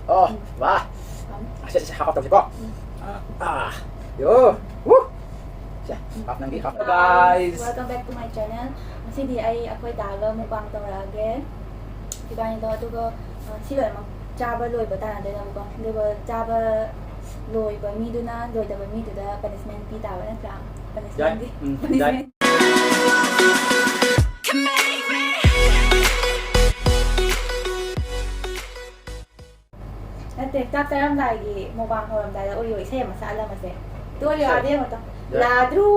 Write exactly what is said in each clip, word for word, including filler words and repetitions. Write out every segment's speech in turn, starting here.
Oh, ꯎꯝ. Wah. ꯎꯝ. ꯁꯦ, ꯁꯦ, ꯁꯦ, half half ꯇꯧꯁꯤꯀꯣ꯫ ꯎꯝ. ꯑꯥ, ꯌꯣ, ꯋꯨ꯫ ꯁꯦ, half ꯅꯪꯒꯤ, half. Guys. Welcome back to my channel. ꯉꯁꯤꯗꯤ ꯑꯩ ꯑꯩꯈꯣꯏ ꯗꯥꯒ mukbang ꯇꯧꯔꯛꯑꯒꯦ꯫ ꯏꯕꯥꯅꯤꯗꯣ, ꯑꯗꯨꯒ, ꯑ, ꯁꯤ ꯂꯣꯏꯅꯃꯛ ꯆꯥꯕ ꯂꯣꯏꯕ ꯇꯥꯟꯅꯗꯣꯏꯅꯦꯕꯀꯣ꯫ ꯑꯗꯨꯒ ꯆꯥꯕ ꯂꯣꯏꯕ ꯃꯤꯗꯨꯅ ꯂꯣꯏꯗꯕ ꯃꯤꯗꯨꯗ punishment ꯄꯤ ꯇꯥꯕ ꯅꯠꯇ꯭ꯔꯥ? Punishment ꯗꯤ, ꯌꯥꯏ꯫ ꯎꯝ, punishment꯫ ꯌꯥꯏ꯫ ꯅꯠꯇꯦ, ꯆꯥꯛ ꯆꯥꯔꯝꯗꯥꯏꯒꯤ mukbang ꯍꯧꯔꯝꯗꯥꯏꯗ ꯑꯣꯏꯌꯣ ꯏꯁꯩ ꯑꯃ ꯁꯛꯍꯜꯂꯝꯃꯁꯦ꯫ ꯇꯨ ꯑꯣꯏꯌꯣ, ꯏꯁꯩ? ꯑꯥꯗꯤ ꯑꯃꯨꯛꯇ꯫ ꯌꯥꯏ꯫ ꯂꯥꯗ꯭ꯔꯨ!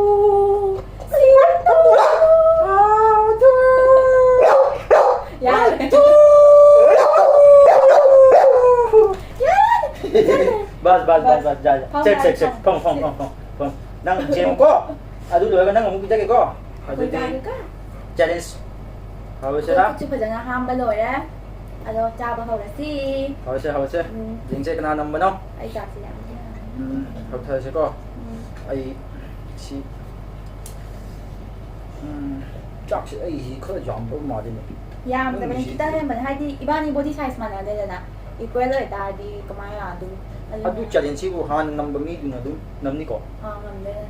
ꯌꯥꯔꯦ꯫ ꯕꯁ, ꯕꯁ, ꯕꯁ, ꯕꯁ, ꯌꯥꯔꯦ꯫ ꯐꯝ, ꯁꯦ, ꯁꯦ, ꯐꯝ, ꯁꯦ꯫ ꯐꯝ, ꯐꯝ, ꯐꯝ, ꯐꯝ, ꯐꯝ, ꯐꯝ, ꯐꯝ꯫ ꯅꯪ ꯌꯦꯡꯉꯨꯀꯣ꯫ ꯑꯗꯨ ꯂꯣꯏꯔꯒ ꯅꯪ ꯑꯃꯨꯛ ꯄꯤꯖꯒꯦꯀꯣ꯫ ꯑꯗꯨꯗꯤ ꯆꯥꯒꯦꯀꯣ꯫ Challenge ꯍꯧꯔꯁꯤꯔꯥ? ꯑꯩꯈꯣꯏ ꯈꯨꯠꯁꯨ ꯐꯖꯅ ꯍꯥꯝꯕ ꯂꯣꯏꯔꯦ꯫ ꯑꯗꯣ ꯆꯥꯕ ꯍꯧꯔꯁꯤ꯫ ꯍꯧꯔꯁꯦ, ꯍꯧꯔꯁꯦ꯫ ꯎꯝ꯫ ꯌꯦꯡꯁꯦ ꯀꯅꯥ ꯅꯝꯕꯅꯣ꯫ ꯑꯩ ꯆꯥꯛꯁꯦ ꯌꯥꯝ ꯎꯝ, ꯍꯧꯊꯔꯁꯤꯀꯣ꯫ ꯎꯝ꯫ ꯑꯩ ꯁꯤ, ꯎꯝ, ꯆꯥꯛꯁꯦ ꯑꯩꯁꯤ ꯈꯔ ꯌꯥꯝꯕ ꯃꯥꯜꯂꯤꯅꯦ꯫ ꯌꯥꯝꯗꯕꯅꯤ, ꯅꯪꯒꯤꯁꯤ ꯈꯤꯇꯪ ꯍꯦꯟꯕꯅꯤ꯫ ꯍꯥꯏꯗꯤ ꯏꯕꯥꯅꯤ body size ꯃꯥꯟꯅꯗꯦꯗꯅ, equal ꯑꯣꯏꯇꯥꯔꯗꯤ ꯀꯃꯥꯏꯅ ꯌꯥꯗꯣꯏꯅꯣ? ꯑꯗꯨ ꯑꯗꯨꯅ challengeꯁꯤꯕꯨ ꯍꯥꯟꯅ ꯅꯝꯕ ꯃꯤꯗꯨꯅ ꯑꯗꯨꯝ ꯅꯝꯅꯤꯀꯣ? ꯑꯥ, ꯉꯝꯗꯣꯏꯅꯦ꯫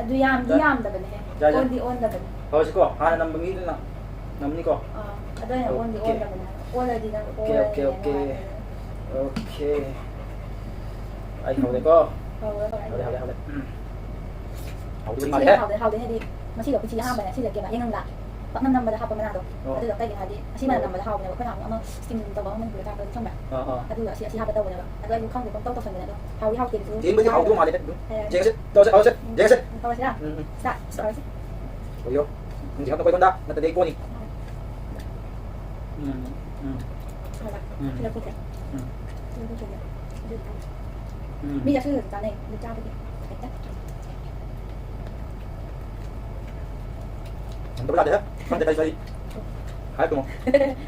ꯑꯗꯨ ꯌꯥꯝꯗꯤ ꯌꯥꯏ꯫ ꯌꯥꯝꯗꯕꯅꯦꯍꯦ꯫ ꯌꯥꯏ, ꯌꯥꯏ꯫ ꯑꯣꯟꯗꯤ ꯑꯣꯟꯗꯕꯅꯦ꯫ ꯍꯧꯔꯁꯤꯀꯣ? ꯍꯥꯟꯅ ꯅꯝꯕ ꯃꯤꯗꯨꯅ ꯅꯝꯅꯤꯀꯣ? ꯑꯥ, ꯑꯗꯣ ꯑꯩꯅ ꯑꯣꯟꯗꯤ OK꯫ ꯑꯣꯟꯗꯕꯅꯦ ꯍꯥꯏꯕ꯫ ꯑꯣꯜꯂꯗꯤ ꯅꯪ OK, OK, ꯑꯣꯜꯂꯅꯤꯅ OK꯫ ꯅꯨꯡꯉꯥꯏꯔꯅꯤ꯫ OK꯫ ꯑꯩ ꯍꯧꯔꯦꯀꯣ? ꯍꯧꯔꯦ, ꯍꯧꯔꯦ꯫ ꯍꯧꯔꯦ, ꯍꯧꯔꯦ, ꯍꯧꯔꯦ꯫ ꯎꯝ꯫ ꯍꯧꯗꯣꯏ ꯁꯤꯅ ꯃꯥꯜꯂꯦꯍꯦ꯫ ꯍꯥꯎꯗꯣꯏ-, ꯍꯥꯎꯗꯣꯏꯅꯦ ꯍꯥꯏꯗꯤ ꯉꯁꯤꯗꯣ ꯎꯆꯤꯁꯦ ꯑꯍꯥꯟꯕꯅꯦ ꯁꯤꯜꯂꯛꯀꯦꯕ꯫ ꯌꯦꯡꯉꯪꯂꯥ ꯄꯥꯛꯅꯝ ꯅꯝꯕꯗ ꯍꯥꯞꯄ ꯃꯅꯥꯗꯣ꯫ ꯑꯣ꯫ ꯑꯗꯨꯗꯣ ꯀꯩꯒꯤꯅꯣ ꯍꯥꯏꯗꯤ ꯑꯁꯤ ꯃꯅꯝ ꯑꯣ꯫ ꯅꯝꯕꯗ ꯍꯥꯎꯕꯅꯦꯕ꯫ ꯑꯩꯈꯣꯏ ꯅꯍꯥꯟꯃꯨꯛ ꯑꯃ steam ꯇꯧꯕ ꯑꯃ ꯃꯅꯤꯄꯨꯔꯗ ꯆꯥꯔꯛꯄꯗꯣ ꯈꯪꯕ꯭ꯔꯥ? ꯑꯥ, ꯑꯥ꯫ ꯑꯗꯨꯗꯣ ꯑꯁꯤ, ꯑꯁꯤ ꯍꯥꯞꯄ ꯇꯧꯕꯅꯦꯕ꯫ ꯑꯗꯣ ꯑꯩꯁꯨ ꯈꯪꯗꯦ ꯄꯪꯇꯧ ꯇꯧꯁꯟꯕꯅꯦ꯫ ꯑꯗꯣ ꯍꯥꯎꯗꯤ ꯍꯥꯎꯇꯦ ꯑꯗꯨꯁꯨ꯫ ꯌꯦꯡꯕꯗꯤ ꯍꯥꯎꯗꯧ ꯃꯥꯜꯂꯦ ꯑꯗꯨꯝ꯫ ꯍꯥꯏꯔꯛꯑꯒꯦ꯫ ꯌꯦꯡꯉꯁꯤ꯫ ꯇꯧꯁꯦ, ꯇꯧꯁꯦ꯫ ꯎꯝ꯫ ꯌꯦꯡꯉꯁꯤ꯫ ꯎꯝ, ꯇꯧꯔꯁꯤꯔꯥ? ꯎꯝ, ꯎꯝ꯫ ꯁꯤꯗ, ꯁꯤꯗ ꯇꯧꯔꯁꯤ꯫ ꯑꯣꯏꯌꯣ꯫ ꯅꯪ ꯆꯤꯡꯈꯠ ꯅꯈꯣꯏꯗꯣꯟꯗ ꯅꯠꯇ꯭ꯔꯗꯤ ꯑꯩ ꯄꯣꯅꯤ꯫ ꯎꯝ, ꯎꯝ꯫ ꯍꯣꯏ, ꯍꯣꯏ꯫ ꯎꯝ꯫ ꯁꯤꯗ ꯄꯨꯈ꯭ꯔꯦ꯫ ꯎꯝ꯫ ꯁꯤꯗ ꯄꯨꯈ꯭ꯔꯦ꯫ ꯁꯤꯗ ꯄꯨꯈ꯭ꯔꯦ꯫ ꯎꯝ꯫ ꯃꯤ ꯆꯥꯁꯤꯜꯂꯁꯨ ꯆꯥꯅꯩ꯫ ꯑꯗꯨ ꯆꯥꯕꯗꯤ ꯍꯩꯇꯦ꯫ ꯉꯝꯗꯕ ꯌꯥꯗꯦꯍꯦ꯫ ꯈꯪꯗꯦ ꯀꯔꯤ ꯀꯔꯤ꯫ ꯍꯥꯏꯔꯛꯀꯅꯣ꯫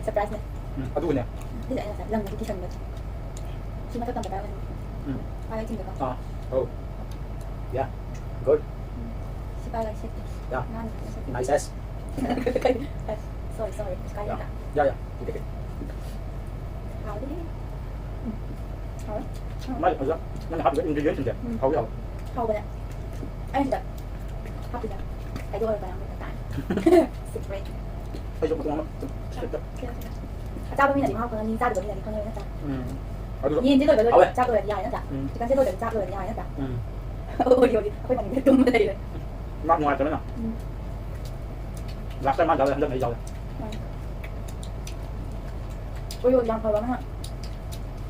Surpriseꯅꯦ꯫ ꯎꯝ, ꯑꯗꯨꯒꯅꯦ꯫ ꯁꯤꯁꯦ ꯑꯩꯅ ꯉꯁꯥꯏ ꯂꯪꯕꯗꯤ ꯀꯤꯁꯟꯕ꯫ ꯁꯤ ꯃꯊꯛ ꯇꯝꯕ ꯇꯥꯔꯦ꯫ ꯎꯝ꯫ ꯄꯥꯏꯔ ꯆꯤꯡꯕꯀꯣ꯫ ꯑꯥ, ꯑꯧ꯫ Yeah, good꯫ ꯎꯝ꯫ ꯁꯤ ꯄꯥꯏꯔꯒ ꯁꯦꯠꯀꯦ꯫ Yeah, ꯅꯥꯟꯅ ꯁꯦꯠꯀꯦ꯫ Nice ass꯫ Sorry, sorry꯫ ꯁꯤ ꯄꯥꯏꯔꯒ꯫ Yeah, yeah, yeah. ꯍꯥꯎꯗꯤ꯫ ꯎꯝ꯫ ꯃꯥꯏ ꯑꯗꯨꯗ ꯅꯪꯅ ꯍꯥꯞꯄꯤꯕ ingredients ꯁꯤꯡꯁꯦ ꯎꯝ꯫ ꯍꯥꯎꯗꯤ ꯍꯥꯎꯋꯦ꯫ ꯍꯥꯎꯕꯅꯦ꯫ ꯑꯩꯅ ꯁꯤꯗ ꯍꯥꯞꯄꯤꯁꯦ ꯍꯥꯏꯗꯣꯛꯑꯔꯣꯏ ꯀꯅꯥꯝꯇ ꯇꯥꯔꯦ꯫ Secret꯫ ꯑꯩꯁꯨ ꯃꯇꯨꯡ ꯑꯃ ꯁꯤꯗ꯫ ꯑꯆꯥꯕ ꯃꯤꯅꯗꯤ ꯃꯍꯥꯎ ꯈꯪꯉꯅꯤ, ꯆꯥꯗꯕ ꯃꯤꯅꯗꯤ ꯈꯪꯉꯔꯣꯏ ꯅꯠꯇ꯭ꯔꯥ? ꯎꯝ꯫ ꯑꯗꯨꯒ ꯌꯦꯟꯁꯦ ꯂꯣꯏꯕ ꯍꯥꯎꯋꯦ꯫ ꯂꯣꯏꯔꯗꯤ ꯆꯥꯛ ꯂꯣꯏꯔꯗꯤ ꯌꯥꯔꯦ ꯅꯠꯇ꯭ꯔꯥ? ꯎꯝ꯫ Chicken ꯁꯦ ꯂꯣꯏꯕꯗꯤ ꯆꯥꯛ ꯂꯣꯏꯔꯗꯤ ꯌꯥꯔꯦ ꯅꯠꯇ꯭ꯔꯥ? ꯎꯝ꯫ ꯑꯣꯔꯤꯑꯣꯗꯤ ꯑꯩꯈꯣꯏ ꯃꯅꯤꯡꯗ ꯇꯨꯝꯕ ꯂꯩꯔꯦ꯫ ꯃꯥ ꯅꯨꯡꯉꯥꯏꯇꯕꯅ꯫ ꯎꯝ꯫ Last time ꯃꯥ ꯌꯥꯎꯔꯦ, ꯍꯟꯗꯛ ꯑꯩ ꯌꯥꯎꯔꯦ꯫ ꯎꯝ꯫ ꯑꯣꯔꯤꯑꯣꯗꯤ ꯌꯥꯝ ꯐꯕ ꯑꯃꯅ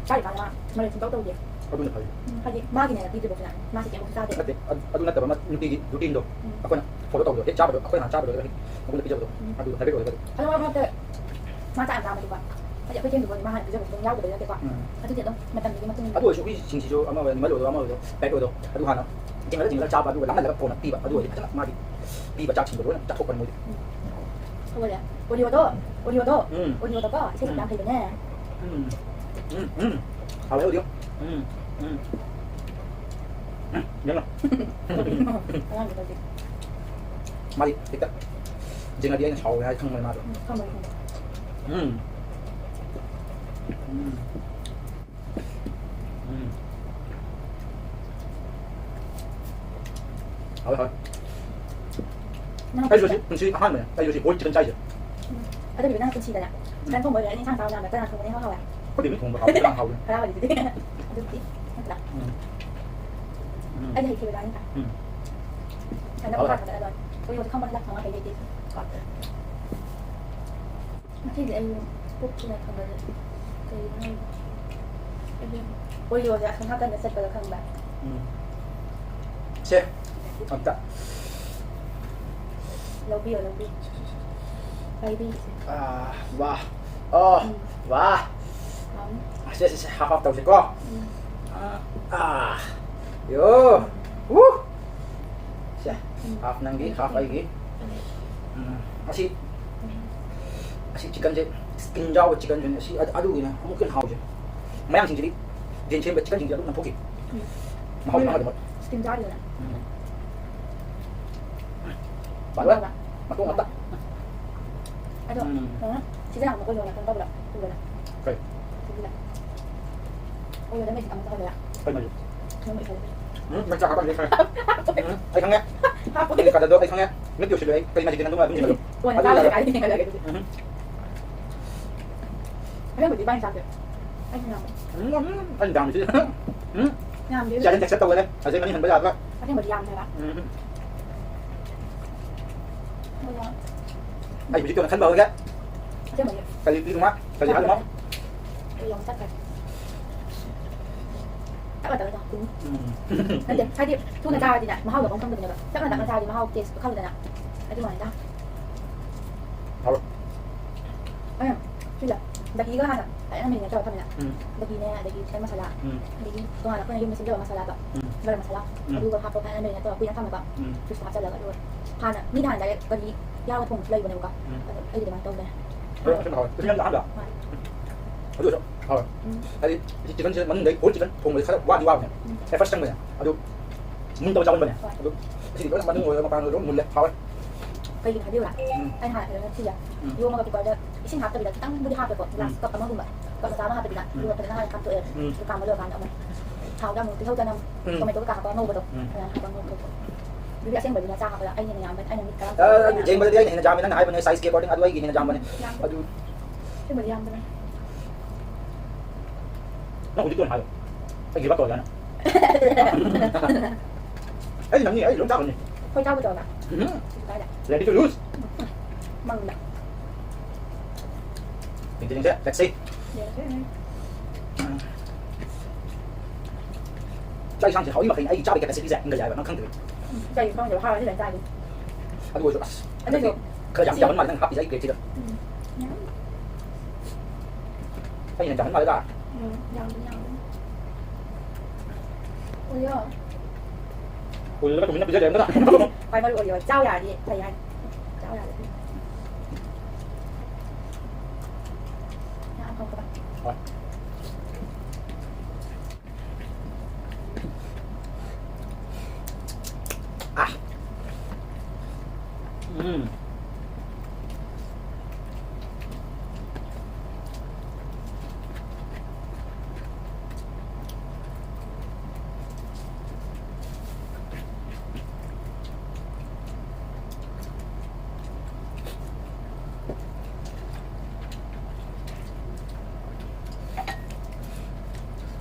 ꯆꯥꯔꯤꯀꯥꯟꯗ ꯃꯔꯩ ꯁꯨꯡꯇꯧ ꯇꯧꯗꯦ꯫ ꯑꯗꯨꯅ ꯐꯩ꯫ ꯎꯝ, ꯍꯥꯏꯗꯤ ꯃꯥꯒꯤꯅꯦꯅ ꯄꯤꯗ꯭ꯔꯤꯕꯁꯤꯅ ꯃꯥꯁꯤ ꯀꯩꯝꯇꯁꯨ ꯆꯥꯗꯦ꯫ ꯅꯠꯇꯦ, ꯑꯗꯨ, ꯑꯗꯨ ꯅꯠꯇꯕ ꯑꯃ ꯅꯨꯡꯇꯤꯒꯤ routine ꯗꯣ ꯎꯝ꯫ ꯑꯩꯈꯣꯏꯅ follow ꯇꯧꯕꯗꯣ, ꯍꯦꯛ ꯆꯥꯕꯗꯣ, ꯑꯩꯈꯣꯏ ꯍꯥꯟꯅ ꯆꯥꯕꯗꯣ ꯍꯦꯛ ꯃꯉꯣꯟꯗ ꯄꯤꯖꯕꯗꯣ, ꯎꯝ꯫ ꯑꯗꯨ habit ꯑꯣꯏꯔꯒꯗꯤ꯫ ꯑꯗꯣ ꯃꯔꯛ ꯃꯔꯛꯇ ꯃꯥ ꯆꯥꯛ ꯌꯥꯝ ꯂꯥꯝꯃꯗꯤꯀꯣ, ꯍꯥꯏꯗꯤ ꯑꯩꯈꯣꯏ ꯊꯦꯡꯗ꯭ꯔꯤꯐꯥꯎꯗꯤ ꯃꯥ ꯍꯥꯟꯅ ꯄꯤꯖꯕꯁꯨ ꯑꯗꯨꯝ ꯌꯥꯎꯗꯕꯗꯤ ꯅꯠꯇꯦꯀꯣ꯫ ꯎꯝ꯫ ꯑꯗꯨꯗꯤ ꯑꯗꯨꯝ ꯃꯇꯝꯗꯨꯒꯤ ꯃꯇꯨꯡ ꯏꯟꯅ꯫ ꯑꯗꯨ ꯑꯣꯏꯔꯁꯨ ꯍꯨꯏꯁꯤꯡꯁꯤꯁꯨ ꯑꯃ ꯑꯣꯏꯔꯣ, animal ꯑꯣꯏꯔꯣ, ꯑꯃ ꯑꯣꯏꯔꯣ, pet ꯑꯣꯏꯔꯣ, ꯑꯗꯨ ꯍꯥꯟꯅ ꯆꯤꯡꯍꯜꯂ ꯆꯤꯡꯍꯜꯂ ꯆꯥꯕ, ꯑꯗꯨꯒ ꯂꯥꯝꯍꯜꯂꯒ ꯀꯣꯟꯅ ꯄꯤꯕ, ꯑꯗꯨ ꯑꯣꯏꯔꯗꯤ ꯐꯖꯅ ꯃꯥꯒꯤ ꯄꯤꯕ ꯆꯥꯛꯁꯤꯡꯗꯣ ꯂꯣꯏꯅ ꯆꯥꯊꯣꯛꯄꯅꯤ ꯃꯣꯏꯗꯤ꯫ ꯎꯝ꯫ ꯍꯧꯒꯠꯂꯦ꯫ ꯑꯣꯔꯤꯑꯣꯗꯣ, ꯑꯣꯔꯤꯑꯣꯗꯣ, ꯎꯝ꯫ ꯑꯣꯔꯤꯑꯣꯗꯣꯀꯣ, ꯏꯁꯩ ꯁꯛꯄ ꯎꯝ꯫ ꯌꯥꯝ ꯍꯩꯕꯅꯦ꯫ ꯎꯝ꯫ ꯎꯝ, ꯎꯝ꯫ ꯍꯥꯎꯋꯦ ꯑꯣꯔꯤꯑꯣ꯫ ꯎꯝ, ꯎꯝ꯫ ꯎꯝ, ꯌꯦꯡꯉꯣ꯫ ꯑꯉꯥꯡꯗꯣ ꯇꯧꯗꯦ꯫ ꯃꯥꯗꯤ ꯍꯦꯛꯇ ꯌꯦꯡꯉꯗꯤ ꯑꯩꯅ ꯁꯥꯎꯔꯦ ꯍꯥꯏ ꯈꯪꯕꯅꯦ ꯃꯥꯗꯣ꯫ ꯎꯝ, ꯈꯪꯕꯅꯦ, ꯈꯪꯕꯅꯦ꯫ ꯎꯝ꯫ ꯎꯝ꯫ ꯎꯝ꯫ ꯍꯥꯎꯋꯦ, ꯍꯥꯎꯋꯦ꯫ ꯅꯪ ꯑꯩꯁꯨ ꯁꯤ ꯄꯨꯟꯁꯤ ꯑꯍꯥꯟꯕꯅꯦ, ꯑꯩꯁꯨ ꯁꯤ boiled chicken ꯆꯥꯏꯁꯦ꯫ ꯎꯝ꯫ ꯑꯗꯨ ꯅꯪ ꯄꯨꯟꯁꯤꯗꯅꯦ, chicken ꯎꯝ꯫ ꯊꯣꯡꯕ ꯑꯣꯏꯔꯦ, ꯏꯟꯁꯥꯡ ꯆꯥꯕ ꯌꯥꯝꯅ ꯆꯅꯥ ꯊꯣꯡꯕꯅ ꯍꯦꯟꯅ ꯍꯥꯎꯋꯦ꯫ ꯑꯩꯈꯣꯏ ꯕꯦꯕꯤ ꯊꯣꯡꯕ ꯍꯥꯎꯕ ꯏꯟꯁꯥꯡ ꯍꯥꯎꯕꯅꯦ꯫ ꯍꯔꯥꯎꯕꯗꯤ ꯑꯗꯨꯗꯤ ꯅꯠꯇ꯭ꯔꯥ? ꯎꯝ꯫ ꯎꯝ꯫ ꯑꯩꯗꯤ ꯍꯩꯇꯦꯕ ꯆꯥꯅꯤꯡꯗ꯭ꯔꯥ? ꯎꯝ꯫ ꯍꯟꯗꯛ ꯍꯥꯎꯋꯦ꯫ ꯄꯩꯁꯥ ꯊꯥꯗꯔ ꯂꯣꯏꯔꯦ꯫ ꯑꯩꯈꯣꯏ ꯍꯧꯖꯤꯛ ꯈꯪꯕ ꯍꯟꯗꯛ ꯐꯪꯉ ꯍꯩ ꯂꯩꯇꯦ꯫ ꯀꯣ꯫ ꯉꯁꯤꯗꯤ ꯑꯩ ꯄꯨꯛꯁꯤꯅ ꯊꯟꯒꯠꯂꯦ꯫ ꯀꯩꯒꯤꯅꯣ ꯈꯪꯗꯦ꯫ ꯑꯩꯗꯤ ꯑꯣꯔꯤꯑꯣꯁꯦ ꯑꯁꯣꯝ ꯅꯥꯀꯟꯗ ꯆꯠꯄꯗ ꯈꯪꯕ꯭ꯔꯥ? ꯎꯝ꯫ ꯁꯦ, ꯑꯝꯇ꯫ ꯂꯧꯕꯤꯌꯣ, ꯂꯧꯕꯤꯌꯣ꯫ ꯄꯥꯏꯕꯤꯒꯦꯁꯦ꯫ ꯑꯥ, ꯋꯥ꯫ ꯑꯣ, ꯎꯝ꯫ ꯋꯥ꯫ ꯍꯥꯎꯅꯤ꯫ ꯁꯦ, ꯁꯦ, ꯁꯦ, half half ꯇꯧꯁꯤꯀꯣ꯫ ꯎꯝ꯫ ꯑꯥ, ꯑꯥ꯫ ꯌꯣ꯫ ꯎꯝ꯫ ꯋꯨ꯫ ꯁꯦ, ꯎꯝ꯫ Half ꯅꯪꯒꯤ, half ꯑꯩꯒꯤ꯫ ꯎꯝ꯫ ꯎꯝ, ꯑꯁꯤ, ꯎꯝ꯫ ꯑꯁꯤ chickenꯁꯦ, skin ꯌꯥꯎꯕ chickenꯁꯤꯅꯦ, ꯑꯁꯤ, ꯑꯗꯨ-, ꯑꯗꯨꯒꯤꯅꯦ ꯑꯃꯨꯛꯀ ꯍꯦꯟꯅ ꯍꯥꯎꯁꯦ꯫ ꯃꯌꯥꯡꯁꯤꯡꯁꯤꯗꯤ ꯌꯦꯟ ꯁꯦꯝꯕ chickenꯁꯤꯡꯁꯦ ꯑꯗꯨꯝ ꯅꯝꯊꯣꯛꯈꯤ꯫ ꯎꯝ꯫ ꯃꯍꯥꯎ ꯃꯣꯏꯅ ꯈꯪꯉꯗꯤ ꯃꯣꯏ꯫ Skin ꯆꯥꯔꯤꯗꯅ꯫ ꯎꯝ꯫ ꯄꯥꯜꯂꯣ꯫ ꯃꯇꯣꯡ ꯉꯥꯛꯇ꯫ ꯑꯗꯣ, ꯎꯝ꯫ ꯀꯩꯅꯣ, ꯁꯤꯗ ꯌꯥꯝ ꯃꯈꯣꯏ ꯂꯣꯟꯅ ꯀꯩꯅꯣ ꯇꯧꯕꯗꯣ ꯎꯕꯗ꯫ ꯀꯩ? ꯁꯤꯒꯤꯗ꯫ ꯑꯣꯏꯔꯣꯏꯗ ꯃꯦꯖꯤꯛ ꯑꯃ ꯇꯧꯍꯜꯂꯦ꯫ ꯀꯩ ꯃꯦꯖꯤꯛ? ꯅꯪ ꯏꯁꯜꯂꯦ꯫ ꯎꯝ, ꯃꯩ ꯆꯥꯛ ꯍꯥꯞꯄꯝꯗꯤ ꯈꯪꯉꯦ꯫ ꯎꯝ, ꯑꯩ ꯈꯪꯉꯦ꯫ ꯍꯥꯞꯄꯣ꯫ ꯑꯩ ꯀꯥꯗꯔꯗꯣ ꯑꯩ ꯈꯪꯉꯦ꯫ ꯃꯤꯠꯀꯤ ꯎꯁꯤꯜꯂꯣ ꯑꯩ꯫ ꯀꯩ ꯃꯦꯖꯤꯛ ꯅꯪ ꯑꯗꯨꯝ ꯑꯗꯨꯝ ꯌꯦꯡꯍꯜꯂꯣ꯫ ꯀꯣꯟꯅ ꯑꯗꯨ ꯆꯥꯕꯗ ꯌꯥꯔꯣꯏ꯫ ꯀꯥꯏꯗ ꯌꯦꯡꯍꯜꯂꯒꯦ ꯑꯗꯨꯗꯤ? ꯎꯝ꯫ ꯑꯁꯦꯡꯕꯗꯤ ꯏꯕꯥꯅꯤ ꯆꯥꯁꯦ꯫ ꯑꯩꯁꯨ ꯌꯥꯝꯃꯦ꯫ ꯎꯝ, ꯎꯝ, ꯑꯩ ꯌꯥꯝꯃꯤꯁꯤꯗꯤ꯫ ꯎꯝ꯫ ꯌꯥꯝꯗꯦ꯫ Challenge accept ꯇꯧꯒꯅꯤ꯫ ꯑꯁꯦꯡꯕꯗꯤ ꯍꯟꯕ ꯌꯥꯗ꯭ꯔꯥ? ꯑꯁꯦꯡꯕꯗꯤ ꯌꯥꯝꯗꯦ ꯍꯥꯏꯕ꯫ ꯎꯝ꯫ ꯑꯗꯨꯅ ꯑꯩ ꯍꯧꯖꯤꯛꯇꯤ ꯑꯣꯏꯅ ꯈꯟꯕ ꯍꯧꯔꯒꯦ꯫ ꯑꯁꯦꯡꯕꯒꯤ꯫ ꯀꯔꯤ ꯄꯤꯔꯨꯃ? ꯀꯔꯤ ꯍꯥꯏꯔꯨꯃ? ꯑꯩ ꯌꯥꯝ ꯆꯠꯈ꯭ꯔꯦ꯫ ꯇꯞꯅ ꯇꯞꯅ ꯆꯥꯎ꯫ ꯎꯝ꯫ ꯅꯠꯇꯦ, ꯍꯥꯏꯗꯤ ꯊꯨꯅ ꯎꯝ꯫ ꯆꯥꯔꯗꯤꯅꯦ, ꯃꯍꯥꯎꯗꯣ ꯑꯃꯨꯛ ꯈꯪꯗꯕꯅꯦꯕ꯫ ꯇꯞꯅ ꯇꯞꯅ ꯎꯝ꯫ ꯆꯥꯔꯗꯤ ꯃꯍꯥꯎ taste ꯇꯣ ꯈꯪꯗꯅ꯫ ꯑꯗꯨꯃꯥꯏꯅ ꯆꯥꯎ꯫ ꯍꯥꯎꯋꯦ꯫ ꯑꯩꯅ ꯁꯤꯗ ꯗꯒꯤꯒ ꯍꯥꯟꯅ ꯐꯖꯅ marinate ꯇꯧꯔ ꯊꯝꯃꯦꯅ꯫ ꯎꯝ꯫ ꯗꯒꯤꯅꯦ, ꯑꯗꯒꯤ chicken masala, ꯎꯝ꯫ ꯑꯗꯒꯤ ꯇꯣꯉꯥꯟꯅ ꯑꯩꯈꯣꯏꯅ ꯌꯨꯝꯗ ꯁꯦꯝꯖꯕ masala ꯗꯣ, ꯎꯝ꯫ garam masala, ꯎꯝ꯫ ꯑꯗꯨꯒ ꯍꯥꯞꯄ ꯐꯖꯅ marinate ꯇꯧꯔ ꯀꯨꯏꯅ ꯊꯝꯃꯒ ꯎꯝ꯫ fridge ꯇ ꯍꯥꯞꯆꯜꯂꯒ, ꯑꯗꯨꯒ ꯍꯥꯟꯅ, ꯃꯤꯅ ꯍꯥꯟꯅ direct ꯀꯔꯤ ꯌꯥꯎꯔ ꯊꯣꯡꯕꯁꯨ ꯂꯩꯕꯅꯦꯕꯀꯣ꯫ ꯎꯝ꯫ ꯑꯗꯣ ꯑꯩꯗꯤ ꯑꯗꯨꯃꯥꯏꯅ ꯇꯧꯗꯦ꯫ ꯑꯗꯣ ꯑꯁꯦꯡꯕ ꯍꯥꯎꯋꯦ꯫ ꯆꯤꯛꯀꯟ ꯌꯥꯝ ꯍꯥꯞꯄ꯭ꯔꯥ? ꯍꯣꯏ꯫ ꯑꯗꯨ ꯑꯣꯏꯔꯁꯨ ꯍꯥꯎꯋꯦ꯫ ꯎꯝ꯫ ꯍꯥꯏꯗꯤ ꯆꯤꯛꯀꯟꯁꯦ ꯃꯅꯨꯡꯗꯩ whole chicken ꯊꯣꯡꯕꯁꯦ ꯈꯔ ꯋꯥꯗꯤ ꯋꯥꯕꯅꯦ꯫ ꯎꯝ꯫ At first ꯆꯪꯕꯁꯦ꯫ ꯑꯗꯨ ꯃꯨꯟꯗꯕ ꯌꯥꯎꯒꯟꯕꯅꯦ꯫ ꯍꯣꯏ꯫ ꯑꯗꯨ ꯁꯤꯗꯤ ꯂꯣꯏꯅ ꯃꯅꯨꯡ ꯑꯣꯏꯔꯣ ꯃꯄꯥꯟ ꯑꯣꯏꯔꯣ ꯂꯣꯏ ꯃꯨꯜꯂꯦ꯫ ꯍꯥꯎꯋꯦ꯫ ꯀꯩꯒꯤꯅꯣ ꯍꯥꯏꯕꯤꯌꯨꯔꯥ? ꯎꯝ꯫ ꯑꯩꯅ ꯍꯥꯟꯅ ꯀꯩꯅꯣ ꯁꯤꯁꯦ ꯎꯝ꯫ ꯌꯣꯝꯃꯒ cooker ꯗ ꯏꯁꯤꯡ ꯍꯥꯞꯇꯕꯤꯗ ꯈꯤꯇꯪꯕꯨꯗꯤ ꯍꯥꯞꯄꯦꯀꯣ꯫ ꯎꯝ꯫ Glass cup ꯑꯃꯒꯨꯝꯕ꯫ Cup ꯃꯆꯥ ꯑꯃ ꯍꯥꯞꯄꯦꯗꯅ꯫ ꯎꯝ꯫ ꯑꯗꯨꯒ ꯐꯖꯅ ꯍꯥꯟꯅ ꯀꯥꯝꯊꯣꯛꯑꯦ꯫ ꯎꯝ꯫ ꯑꯗꯨ ꯀꯥꯝꯕ ꯂꯣꯏꯔꯀꯥꯟꯗ ꯑꯃꯨꯛ ꯎꯝ꯫ ꯊꯥꯎꯗ ꯑꯃꯨꯛ ꯇꯤꯜꯍꯧ ꯆꯅꯝ, ꯎꯝ꯫ tomato ꯀꯩꯀꯥ ꯍꯥꯞꯄꯒ ꯉꯧꯕꯗꯣ꯫ ꯎꯝ꯫ ꯑꯗꯨꯃꯥꯏꯅ ꯍꯥꯞꯄꯒ ꯉꯧꯊꯣꯛꯄ꯫ ꯑꯗꯨꯗꯤ ꯑꯁꯦꯡꯕꯗꯤ ꯃꯆꯥ ꯍꯥꯞꯄꯗ ꯑꯩꯅ ꯍꯦꯟꯅ ꯌꯥꯝꯕ, ꯑꯩꯅ ꯃꯤꯠ ꯀꯔꯝ ꯑ, ꯑꯗꯨ ꯌꯦꯡꯕꯗꯗꯤ ꯑꯩꯅ ꯍꯦꯟꯅ ꯌꯥꯝꯃꯦ, ꯅꯪꯅ ꯍꯥꯏꯕꯅꯦ, size ꯀꯤ according ꯑꯗꯨ ꯑꯩꯒꯤ ꯍꯦꯟꯅ ꯌꯥꯝꯕꯅꯦ꯫ ꯌꯥꯝꯕꯅꯦ꯫ ꯑꯗꯨ ꯑꯁꯦꯡꯕꯗꯤ ꯌꯥꯝꯕꯅꯦ꯫ ꯅꯪ ꯍꯧꯖꯤꯛꯇꯤ ꯑꯣꯏꯅ ꯍꯥꯏꯌꯣ꯫ ꯑꯩ give up ꯇꯧꯔꯒꯦ ꯅꯪ꯫ ꯑꯩ ꯅꯪꯅꯤ, ꯑꯩ ꯂꯣꯏ ꯆꯥꯕꯅꯤ꯫ ꯑꯩꯈꯣꯏ ꯆꯥꯕ ꯇꯧꯔꯒ꯫ ꯎꯝ꯫ ꯀꯩꯁꯨ ꯀꯥꯏꯗꯦ꯫ Ready to lose꯫ ꯃꯪꯗ꯫ ꯌꯦꯡꯁꯦ, ꯌꯦꯡꯁꯦ, let's see꯫ ꯌꯦꯡꯁꯦ꯫ ꯆꯥꯛ ꯏꯟꯁꯥꯡꯁꯦ ꯍꯥꯎꯏ ꯃꯈꯩ ꯑꯩꯒꯤ ꯆꯥꯕꯒꯤ capacity ꯁꯦ ꯍꯦꯟꯒꯠꯂꯦ ꯍꯥꯏꯕ, ꯅꯪ ꯈꯪꯗ꯭ꯔꯤ꯫ ꯎꯝ, ꯀꯩꯒꯤꯅꯣ ꯈꯪꯗꯦꯕ, ꯍꯥꯎꯔꯗꯤ ꯂꯣꯏ ꯆꯥꯏꯗꯣ꯫ ꯑꯗꯨ ꯑꯣꯏꯔꯁꯨ, ꯑꯁ, ꯑꯗꯨꯏꯁꯨ ꯍꯟꯗꯛꯇꯤ ꯈꯔ ꯌꯥꯝꯗꯤ ꯌꯥꯝꯃꯟ ꯃꯥꯜꯂꯦ ꯅꯪ ꯍꯥꯞꯄꯤꯁꯦ ꯑꯩꯒꯤ plate ꯁꯤꯗ꯫ ꯎꯝ, ꯌꯥꯝ꯫ ꯑꯩꯅ ꯍꯦꯟꯅ ꯌꯥꯝꯃꯟ ꯃꯥꯜꯂꯦꯗ꯫ ꯎꯝ, ꯌꯥꯝꯕꯅꯤ, ꯌꯥꯝꯕꯅꯤ꯫ ꯑꯣꯏꯌꯣ꯫ ꯍꯨꯜꯂꯒ ꯇꯨꯃꯤꯟꯅ ꯄꯤꯖꯔꯦ ꯑꯝꯇꯅ꯫ ꯈ꯭ꯋꯥꯏ ꯃꯔꯨ ꯑꯣꯏꯌꯣ, ꯆꯥꯎ ꯌꯥꯔꯗꯤ ꯐꯩ ꯍꯥꯏ꯫ ꯆꯥꯎ ꯌꯥꯔꯗꯤ ꯐꯩ꯫ ꯌꯥꯝ ꯍꯥꯎꯈ꯭ꯔꯕ꯫ ꯍꯣꯏ꯫ ꯑꯥ꯫ ꯎꯝ꯫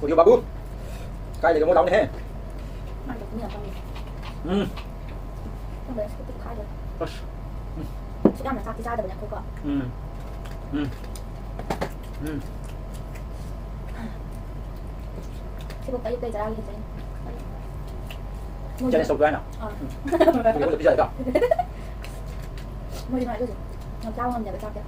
ꯑꯣꯗꯤꯑꯣ ꯕꯥꯕꯨ, ꯀꯥꯏ ꯂꯩꯒꯦ? ꯑꯃꯨꯛ ꯂꯥꯎꯅꯦꯍꯦ꯫ ꯃꯥꯏꯗꯣ ꯃꯤ ꯌꯥꯝ ꯆꯪꯉꯦ꯫ ꯎꯝ꯫ ꯈꯪꯗꯦ, ꯁꯤ ꯈꯨꯠꯇꯤ ꯈꯥꯏꯗꯦ꯫ ꯑꯁ꯫ ꯎꯝ꯫ ꯁꯨꯛ ꯌꯥꯝꯅ ꯆꯥꯛꯇꯤ ꯆꯥꯗꯕꯅꯦ ꯑꯩꯈꯣꯏꯀꯣ꯫ ꯎꯝ꯫ ꯎꯝ꯫ ꯎꯝ꯫ ꯁꯤꯕꯨꯛꯇ ꯑꯌꯨꯛꯇꯩ ꯆꯔꯥꯒꯤ ꯍꯦꯟꯖꯩꯅꯦ꯫ ꯃꯣꯏꯗꯤ ꯆꯦꯂꯦꯟꯖ ꯇꯧꯗꯣꯏ ꯍꯥꯏꯅ? ꯑꯥ꯫ ꯑꯗꯨꯒ ꯑꯩꯉꯣꯟꯗ ꯄꯤꯖꯔꯒ? ꯃꯣꯏꯗꯤ ꯅꯨꯡꯉꯥꯏ ꯑꯗꯨꯁꯨ꯫ ꯌꯥꯝ ꯆꯥꯕ ꯉꯝꯗꯦꯕ ꯆꯥꯛꯁꯦ꯫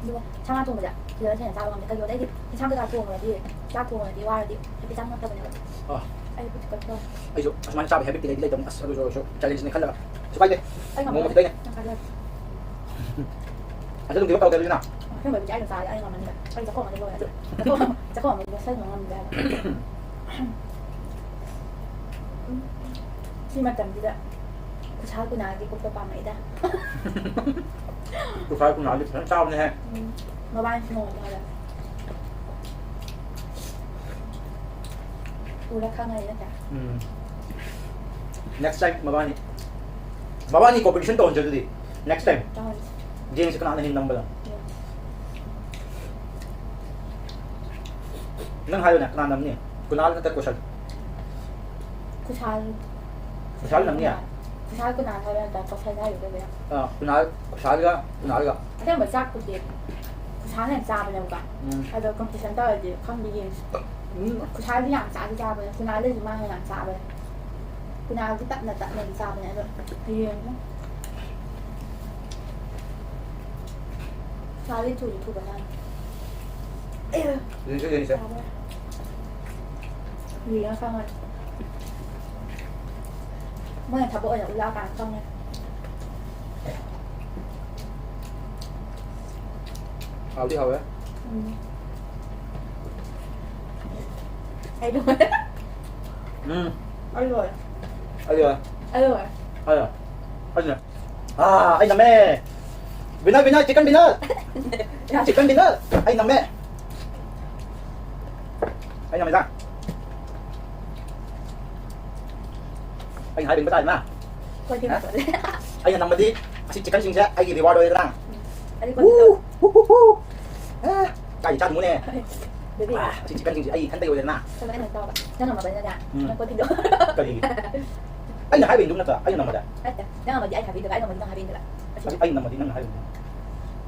ꯑꯗꯨꯒ ꯁꯥ ꯉꯥ ꯊꯣꯡꯕꯁꯦ ꯁꯤꯗꯅ ꯍꯦꯟꯅ ꯆꯥꯕ ꯉꯝꯗꯦ꯫ ꯀꯩꯒꯤꯅꯣꯗ ꯑꯩꯗꯤ ꯏꯟꯁꯥꯡ ꯀꯩꯀꯥ ꯊꯣꯡꯉꯨꯔꯗꯤ, ꯆꯥꯛ ꯊꯣꯡꯉꯨꯔꯗꯤ ꯋꯥꯔꯗꯤ ꯍꯦꯛꯇ ꯆꯥꯅꯤꯡꯉꯛꯇꯕꯅꯦꯕ꯫ ꯑꯥ꯫ ꯑꯩ ꯄꯨꯛꯁꯦ ꯀꯩꯅꯣ ꯇꯧꯔꯦ꯫ ꯑꯩꯁꯨ ꯑꯁꯨꯃꯥꯏꯅ ꯆꯥꯕ ꯍꯦꯕꯤꯠꯇꯤ ꯂꯩꯗꯤ ꯂꯩꯇꯕꯅꯤ꯫ ꯑꯁ, ꯑꯗꯨꯁꯨ ꯑꯣꯏꯔꯁꯨ ꯆꯦꯂꯦꯟꯖꯅꯤ ꯈꯜꯂꯒ꯫ ꯀꯩꯁꯨ ꯀꯥꯏꯗꯦ꯫ ꯑꯩ ꯉꯝꯃꯔꯣꯏ꯫ ꯅꯣꯡꯃ ꯈꯤꯇꯪꯅꯦ꯫ ꯅꯪ ꯀꯥꯏꯗ? ꯑꯗꯨ ꯑꯗꯨꯝ ꯀꯩꯅꯣ ꯇꯧꯔꯒꯦ ꯑꯗꯨꯅ꯫ ꯑꯁꯦꯡꯕꯩꯕꯨꯗꯤ ꯑꯩ ꯑꯗꯨꯝ ꯆꯥꯔꯦ, ꯑꯩ ꯉꯝꯃꯅꯤꯕ꯫ ꯑꯩ ꯆꯥꯛꯈꯣꯝ ꯑꯃꯗꯤ ꯂꯣꯏꯔꯦ ꯑꯗꯨ꯫ ꯆꯥꯛꯈꯣꯝ ꯑꯃ, ꯆꯥꯛꯈꯣꯝ ꯑꯃꯗꯤ ꯂꯣꯏꯁꯟꯕ ꯉꯝꯗꯦ ꯍꯥꯏꯕ꯫ ꯁꯤ ꯃꯇꯝꯁꯤꯗ ꯈꯨꯁꯥꯜ ꯀꯨꯅꯥꯜꯒꯤ ꯀꯣꯛꯇ ꯄꯥꯝꯃꯛꯏꯗ꯫ ꯈꯨꯁꯥꯜ ꯀꯨꯅꯥꯜꯗꯤ ꯐꯖꯅ ꯆꯥꯕꯅꯦꯍꯦ꯫ ꯎꯝ, ꯃꯕꯥꯅꯤꯁꯨ ꯅꯣꯡꯃ ꯍꯥꯏꯕ꯫ ꯎꯔ ꯈꯪꯉꯅꯤ ꯅꯠꯇ꯭ꯔꯥ? ꯎꯝ꯫ Next time ꯃꯕꯥꯅꯤ, ꯃꯕꯥꯅꯤ competition ꯇꯧꯍꯟꯁꯦ ꯑꯗꯨꯗꯤ꯫ Next time꯫ ꯇꯧꯍꯟꯁꯦ꯫ ꯌꯦꯡꯁꯦ ꯀꯅꯥꯅ ꯍꯦꯟꯅ ꯅꯝꯕꯗꯣ꯫ ꯌꯦꯡꯁꯦ꯫ ꯅꯪ ꯍꯥꯏꯌꯨꯅꯦ, ꯀꯅꯥ ꯅꯝꯅꯤ? ꯀꯨꯅꯥꯜ ꯅꯠꯇ꯭ꯔ ꯀꯨꯁꯜ? ꯈꯨꯁꯥꯜ꯫ ꯈꯨꯁꯥꯜ ꯅꯝꯅꯤ? ꯈꯨꯁꯥꯜ ꯀꯨꯅꯥꯜ ꯍꯥꯏꯕ ꯅꯠꯇ꯭ꯔꯥ ꯀꯨꯁꯜ ꯍꯥꯏꯔꯤꯗꯣ ꯀꯩꯅꯣ? ꯑꯥ, ꯀꯨꯅꯥꯜ, ꯈꯨꯁꯥꯜꯒ ꯀꯨꯅꯥꯜꯒ꯫ ꯑꯁꯦꯡꯕ ꯆꯥꯛꯄꯨꯗꯤ ꯈꯨꯁꯥꯜꯅ ꯍꯦꯟꯅ ꯆꯥꯕꯅꯦꯕꯀꯣ꯫ ꯎꯝ꯫ ꯑꯗꯣ competition ꯇꯧꯔꯗꯤ ꯈꯪꯗꯦ ꯌꯦꯡꯁꯤ꯫ ꯎꯝ꯫ ꯈꯨꯁꯥꯜꯗꯤ ꯌꯥꯝ ꯆꯥꯗꯤ ꯆꯥꯕꯅꯦ, ꯀꯨꯅꯥꯜꯗꯩꯁꯨ ꯃꯥꯅ ꯌꯥꯝ ꯆꯥꯕꯅꯦ꯫ ꯀꯨꯅꯥꯜꯗꯤ ꯇꯞꯅ ꯇꯞꯅꯗꯤ ꯆꯥꯕꯅꯦ, ꯑꯗꯣ ꯌꯦꯡꯉꯣ꯫ ꯀꯨꯅꯥꯜꯗꯤ ꯊꯨꯁꯨ ꯊꯨꯕ ꯃꯥꯜꯂꯦ꯫ ꯑꯦ꯫ ꯌꯦꯡꯁꯦ, ꯌꯦꯡꯁꯦ꯫ ꯆꯥꯕ꯫ ꯌꯦꯡꯉ ꯈꯪꯉꯅꯤ꯫ ꯃꯣꯏꯅ ꯊꯕꯛ ꯑꯣꯏꯅ ꯎꯠꯂꯛꯑꯀꯥꯟꯗ ꯈꯪꯉꯦ꯫ ꯍꯥꯎꯗꯤ ꯍꯥꯎꯋꯦ꯫ ꯎꯝ꯫ ꯑꯩ ꯂꯣꯏꯔꯦ꯫ ꯎꯝ꯫ ꯑꯩ ꯂꯣꯏꯔꯦ꯫ ꯑꯩ ꯂꯣꯏꯔꯦ꯫ ꯑꯩ ꯂꯣꯏꯔꯦ꯫ ꯑꯩ ꯂꯣꯏꯔꯦ꯫ ꯑꯩꯅ꯫ ꯑꯥ, ꯑꯩ ꯅꯝꯃꯦ꯫ Winner, winner, chicken winner꯫ Chicken winner꯫ ꯑꯩ ꯅꯝꯃꯦ꯫ ꯑꯩ ꯅꯝꯃꯦꯗ꯫ ꯑꯩꯅ ꯍꯥꯏꯕ ꯏꯟꯕ ꯇꯥꯔꯦꯅ꯫ ꯍꯣꯏ, ꯍꯥ? ꯑꯩꯅ ꯅꯝꯃꯗꯤ ꯑꯁꯤ chickenꯁꯤꯡꯁꯦ ꯑꯩꯒꯤ reward ꯑꯣꯏꯔꯦꯗꯅ꯫ ꯎꯝ꯫ ꯑꯗꯨ ꯎ, ꯎ, ꯎ, ꯎ꯫ ꯑꯦ, ꯀꯥꯏ ꯆꯥꯗꯣꯏꯅꯣꯅꯦ? ꯑꯗꯨꯗꯤ ꯑꯥ, ꯁꯤ ꯆꯤꯛꯀꯟꯁꯤꯡꯁꯦ ꯑꯩ ꯏꯊꯟꯇ ꯑꯣꯏꯗꯅ꯫ ꯁꯣꯝꯗ ꯑꯩꯅ ꯇꯧꯕ꯫ ꯅꯪ ꯉꯝꯃꯕꯅꯤꯅꯅꯦ꯫ ꯎꯝ꯫ ꯅꯪ ꯄꯣꯠ ꯊꯤꯟꯗꯣꯛ꯫ ꯀꯔꯤꯒꯤ? ꯑꯩꯅ ꯍꯥꯏꯕ ꯏꯟꯗꯨ ꯅꯠꯇ꯭ꯔꯥ? ꯑꯩꯅ ꯅꯝꯃꯗ꯫ ꯅꯠꯇꯦ꯫ ꯅꯪ ꯉꯝꯃꯗꯤ ꯑꯩ ꯍꯥꯏꯕꯤꯗꯕ, ꯑꯩ ꯉꯝꯃꯗꯤ ꯅꯪ ꯍꯥꯏꯕꯤꯗꯕ꯫ ꯑꯗꯨ ꯑꯩ ꯅꯝꯃꯗꯤ ꯅꯪꯅ ꯍꯥꯏꯕ ꯏꯟꯗꯨ꯫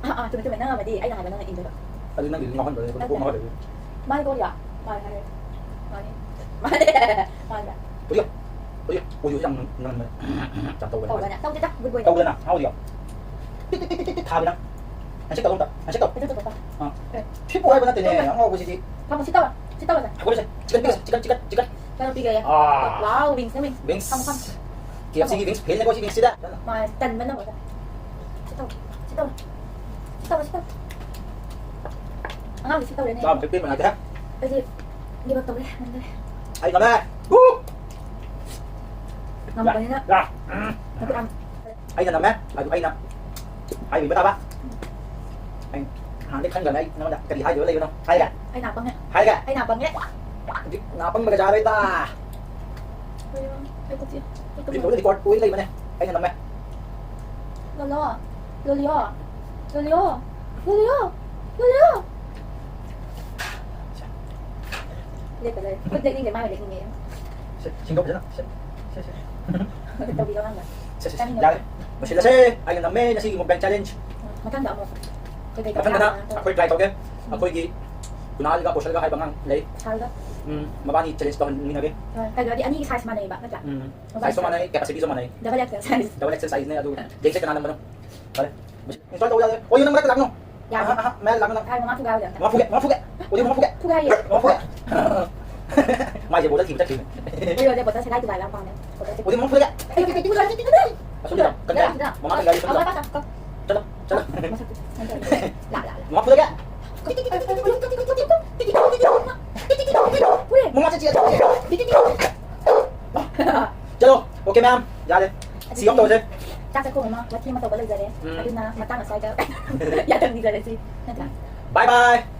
ꯑꯥ, ꯑꯥ, ꯆꯨꯝꯃꯦ, ꯆꯨꯝꯃꯦ꯫ ꯅꯪ ꯉꯝꯃꯗꯤ ꯑꯩꯅ ꯍꯥꯏꯕ ꯅꯪꯅ ꯏꯟꯗꯣꯏꯕ꯫ ꯑꯗꯨ ꯅꯪꯒꯤ ꯉꯥꯎꯍꯟꯕꯅꯦ, ꯑꯗꯨ ꯀꯣꯛ ꯉꯥꯎꯍꯜꯂꯦ꯫ ꯃꯥꯅꯤ ꯀꯣꯔꯤꯌꯥ꯫ ꯃꯥꯅꯤ ꯍꯥꯏꯔꯦ꯫ ꯃꯥꯅꯤ꯫ ꯃꯥꯅꯤ꯫ ꯃꯥꯅꯤ꯫ ꯄꯨꯔꯤꯌꯣ꯫ ꯄꯨꯔꯤꯌꯣ꯫ ꯑꯣꯏꯌꯣ ꯌꯥꯝ ꯉꯝ-, ꯉꯝꯕꯅꯦ꯫ ꯌꯥꯝ ꯇꯧꯕꯅꯦ꯫ ꯇꯧꯕꯅꯦ꯫ ꯇꯧꯗꯦꯗ, good boy꯫ ꯇꯧꯗꯅ, ꯉꯥꯎꯔꯤꯌꯣ꯫ ꯇꯤꯛ ꯇꯤꯛ ꯇꯤꯛ ꯇꯤꯛ ꯇꯤꯛ ꯊꯥꯕꯅ꯫ ꯍꯟꯁꯦꯛ ꯇꯧ ꯑꯝꯇ꯫ ꯍꯟꯁꯦꯛ ꯇꯧ꯫ ꯑꯗꯨ ꯇꯧꯊꯣꯛꯄ꯫ ꯑꯥ꯫ ꯑꯦ꯫ ꯐꯤꯠꯄꯨ ꯍꯥꯏꯕ ꯅꯠꯇꯦꯅꯦ, ꯑꯉꯥꯎꯕꯁꯤꯗꯤ꯫ ꯐꯝꯃꯣ, ꯁꯤ ꯇꯧꯔꯣ꯫ ꯁꯤ ꯇꯧꯔꯣ, ꯁꯦ꯫ ꯍꯧꯒꯠꯂꯁꯦ꯫ ꯆꯤꯛꯀꯟ ꯄꯤꯒꯁꯦ, ꯆꯤꯛꯀꯟ, ꯆꯤꯛꯀꯟ, ꯆꯤꯛꯀꯟ꯫ ꯀꯩꯅꯣ ꯄꯤꯒꯦ꯫ ꯑꯥ꯫ Wow, wings ꯅꯦ, wings꯫ Wings꯫ ꯐꯝꯃꯣ, ꯐꯝꯃꯣ꯫ KFC ꯒꯤ wings ꯐꯦꯟꯅꯦꯀꯣ ꯁꯤ wings ꯁꯤꯗ꯫ ꯃꯥ ꯇꯟꯕ ꯅꯪꯉꯣꯏꯗ꯫ ꯁꯤ ꯇꯧꯔꯣ꯫ ꯁꯤ ꯇꯧꯔꯣ, ꯁꯤ ꯇꯧꯔꯣ, ꯁꯤ ꯇꯧꯔꯣ꯫ ꯑꯉꯥꯡꯁꯦ ꯁꯤ ꯇꯧꯔꯦꯅꯦ꯫ ꯆꯥꯕ ꯊꯛꯄ ꯃꯅꯥꯛꯇ꯫ ꯑꯩꯁꯦ give up ꯇꯧꯔꯦ, ꯉꯝꯗꯔꯦ꯫ ꯑꯩ ꯉꯝꯃꯦ꯫ ꯎ! ꯉꯝꯕꯅꯤꯅ꯫ ꯌꯥ꯫ ꯎꯝ꯫ ꯃꯈꯨꯠ ꯌꯥꯝ ꯑꯩꯅ ꯅꯝꯃꯦ, ꯑꯗꯨ ꯑꯩꯅ ꯍꯥꯏꯕꯤꯕ ꯇꯥꯕ꯫ ꯑꯩ ꯍꯥꯟꯅꯗꯤ ꯈꯟꯈ꯭ꯔꯕꯅꯦ ꯑꯩ ꯅꯉꯣꯟꯗ ꯀꯔꯤ ꯍꯥꯏꯗꯣꯏꯕ ꯂꯩꯕꯅꯣ꯫ ꯍꯥꯏꯔꯒꯦ? ꯑꯩ ꯅꯥ ꯄꯪꯉꯦ꯫ ꯍꯥꯏꯔꯒꯦ? ꯑꯩ ꯅꯥ ꯄꯪꯉꯦ꯫ ꯍꯧꯖꯤꯛ ꯅꯥ ꯄꯪꯕꯒ ꯌꯥꯔꯣꯏꯗ꯫ ꯀꯩꯅꯣ? ꯑꯩ ꯀꯣꯛ ꯆꯤꯛꯑꯦ꯫ ꯑꯩ ꯀꯣꯛ ꯍꯧꯖꯤꯛ ꯂꯣꯏꯅ record ꯑꯣꯏ ꯂꯩꯕꯅꯦ꯫ ꯑꯩꯅ ꯅꯝꯃꯦ꯫ ꯂꯣꯂꯣ, ꯂꯣꯂꯤꯌꯣ, ꯂꯣꯂꯤꯌꯣ, ꯂꯣꯂꯤꯌꯣ, ꯂꯣꯂꯤꯌꯣ꯫ ꯂꯦꯞꯄ ꯂꯩ꯫ ꯈꯨꯠ ꯂꯦꯛꯅꯤꯡꯗꯦ, ꯃꯥꯏ ꯑꯣꯏꯅ ꯂꯦꯛꯅꯤꯡꯉꯦ꯫ ꯁꯦ, ꯁꯤꯡꯗꯣꯛ ꯐꯖꯅ꯫ ꯁꯦ, ꯁꯦ, ꯁꯦ꯫ ꯇꯧꯕꯤꯔꯣ ꯅꯪꯅ꯫ ꯁꯦ, ꯁꯦ, ꯁꯦ, ꯆꯥꯅꯤꯡꯉꯦ꯫ ꯌꯥꯔꯦ꯫ ꯂꯣꯏꯁꯤꯜꯂꯁꯦ꯫ ꯑꯩꯅ ꯅꯝꯃꯦ ꯉꯁꯤꯒꯤ mukbang challenge꯫ ꯃꯊꯪꯗ ꯑꯃꯨꯛ ꯀꯩꯀꯩ ꯃꯊꯪꯗꯅ ꯇꯧꯕ ꯌꯥꯕ ꯑꯩꯈꯣꯏ try ꯇꯧꯒꯦ꯫ ꯑꯩꯈꯣꯏꯒꯤ ꯀꯨꯅꯥꯜꯒ ꯀꯣꯁꯜꯒ ꯍꯥꯏꯕ ꯑꯉꯥꯡ ꯂꯩ꯫ ꯁꯥꯜꯒ꯫ ꯎꯝ, ꯃꯕꯥꯅꯤ challenge ꯇꯧꯍꯟꯃꯤꯟꯅꯒꯦ꯫ ꯍꯣꯏ, ꯀꯩꯅꯣꯗꯤ ꯑꯅꯤꯒꯤ size ꯃꯥꯟꯅꯩꯕ, ꯅꯠꯇ꯭ꯔꯥ? ꯎꯝ, ꯃꯕꯥꯅꯤ size ꯁꯨ ꯃꯥꯟꯅꯩ, capacity ꯁꯨ ꯃꯥꯟꯅꯩ꯫ Double X L size꯫ Double X L size ꯅꯦ, ꯑꯗꯨ leg ꯁꯦ ꯀꯅꯥ ꯅꯝꯕꯅꯣ? ꯐꯔꯦ꯫ Install ꯇꯧꯕ ꯌꯥꯔꯦ꯫ ꯑꯣ, ꯅꯪ ꯃꯔꯛꯇ ꯂꯥꯛꯅꯣ꯫ ꯌꯥꯔꯦ꯫ ꯑꯍꯥ, ꯑꯍꯥ, ꯃꯌꯥꯏꯗ ꯂꯥꯛꯅꯣ ꯅꯪ꯫ ꯍꯥꯏ, ꯃꯃꯥ ꯐꯨꯒꯥꯏ ꯑꯣꯏꯗꯕ꯫ ꯃꯃꯥ ꯐꯨꯒꯦ, ꯃꯃꯥ ꯐꯨꯒꯦ꯫ ꯑꯣ, ꯃꯃꯥ ꯐꯨꯒꯦ꯫ ꯐꯨꯒꯥꯏꯌꯦ꯫ ꯃꯃꯥ ꯐꯨꯒꯦ꯫ ꯃꯥꯏꯁꯦ bottle ꯊꯤꯕ ꯆꯠꯈꯤꯕꯅꯦ꯫ ꯑꯩ ꯍꯧꯖꯤꯛ bottle ꯁꯦꯒꯥꯏ ꯇꯨꯒꯥꯏꯕ ꯌꯥꯝ ꯄꯥꯝꯃꯦ꯫ Bottle ꯁꯦ꯫ ꯑꯣ, ꯃꯃꯥ ꯐꯨꯒꯦ꯫ ꯑꯩ, ꯑꯩ, ꯑꯩ, ꯑꯩ, ꯑꯩ, ꯑꯩ, ꯑꯁꯣꯝꯗ ꯂꯥꯛꯑꯣ꯫ ꯀꯟꯗ ꯂꯥꯛꯑꯣ꯫ ꯃꯃꯥ ꯀꯟꯗ ꯂꯥꯛꯑꯣ꯫ ꯆꯠꯂꯣ, ꯆꯠꯂꯣ꯫ ꯃꯁꯛꯇꯨ ꯈꯪꯗꯦ꯫ ꯂꯥꯛ, ꯂꯥꯛ, ꯂꯥꯛ꯫ ꯃꯃꯥ ꯐꯨꯒꯦ꯫ ꯐꯨꯔꯦ꯫ ꯃꯃꯥ ꯆꯠꯁꯤ, ꯆꯠꯁꯤ꯫ ꯆꯠꯂꯣ꯫ Okay, ma'am. ꯌꯥꯔꯦ꯫ ꯁꯤ off ꯇꯧꯔꯁꯦ꯫ ꯆꯥꯛ ꯆꯥꯛꯈꯣꯝ ꯑꯃ ꯋꯥꯊꯤ ꯑꯃ ꯇꯧꯕ ꯂꯩꯖꯔꯦ꯫ ꯎꯝ꯫ ꯑꯗꯨꯅ ꯃꯇꯥꯡ ꯑꯁ꯭ꯋꯥꯏꯗ ꯌꯥꯊꯪ ꯅꯤꯖꯔꯁꯤ꯫ ꯅꯠꯇ꯭ꯔꯥ? Bye bye.